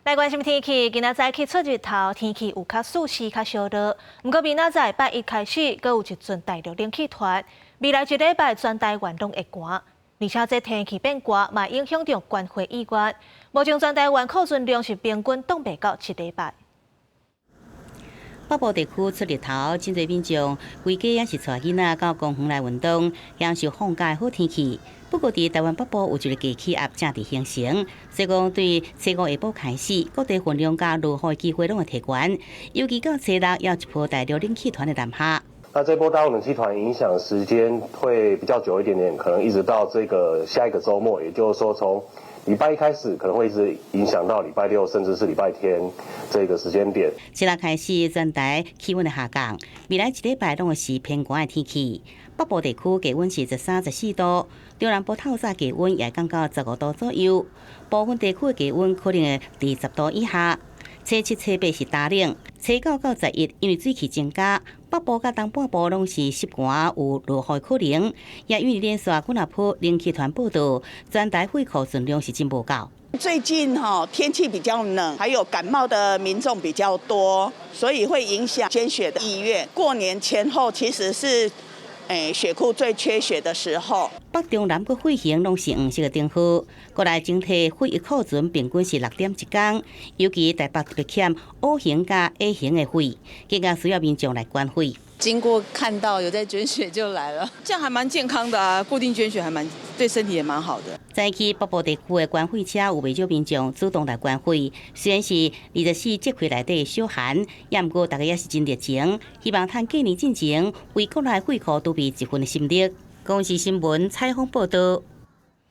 來關心天氣，今仔早起出日頭，天氣有較舒適、較燒熱。毋過明仔載拜一開始，閣有一陣大陸冷氣團，未來一禮拜全台灣攏會寒，而且這天氣變寒，嘛影響著捐血意願。目前全台灣庫存量是平均擋袂到一禮拜。北部地區出日頭，真濟民眾規家也是帶囡仔到公園來運動，享受放假的好天氣。不過，佇台灣北部有一個低氣壓正佇形成，所以講對初五下晡開始，各地雲量佮落雨的機會攏會提懸。尤其到初六，有一波大陸冷氣團的南下。那這波大陸冷氣團影響時間會比較久一點點，可能一直到這個下一個週末，也就是說從禮拜一開始可能會一直影響到禮拜六，甚至是禮拜天這個時間點。初六開始，全台氣溫的下降，未來一禮拜攏會是偏寒的天氣。北部地區低溫是13、14度，中南部透早低溫也降到15度左右。部分地區的低溫可能會佇10度以下。初七、初八是乾冷，初九到11因為水汽增加，北部佮東半部攏是濕寒，有落雨可能。也因為連續幾若波冷氣團報到，全台血庫存量是真無夠。最近哈天氣比較冷，還有感冒的民眾比較多，所以會影響捐血的意願。過年前後其實是血庫最缺血的時候。北中南閣血型攏是黃色的燈號，國內整體血液庫存平均是6.1天，尤其台北特別欠 O 型佮 A 型的血，更加需要民眾來捐血。經過看到有在捐血就來了，這樣還蠻健康的啊！固定捐血還蠻對身體也蠻好的。早起北部地區的捐血車有袂少民眾主動來捐血，雖然是24節氣內底小寒，也毋過大家也是真熱情，希望趁過年進前為國內血庫儲備一份心力。公視新聞採訪報道。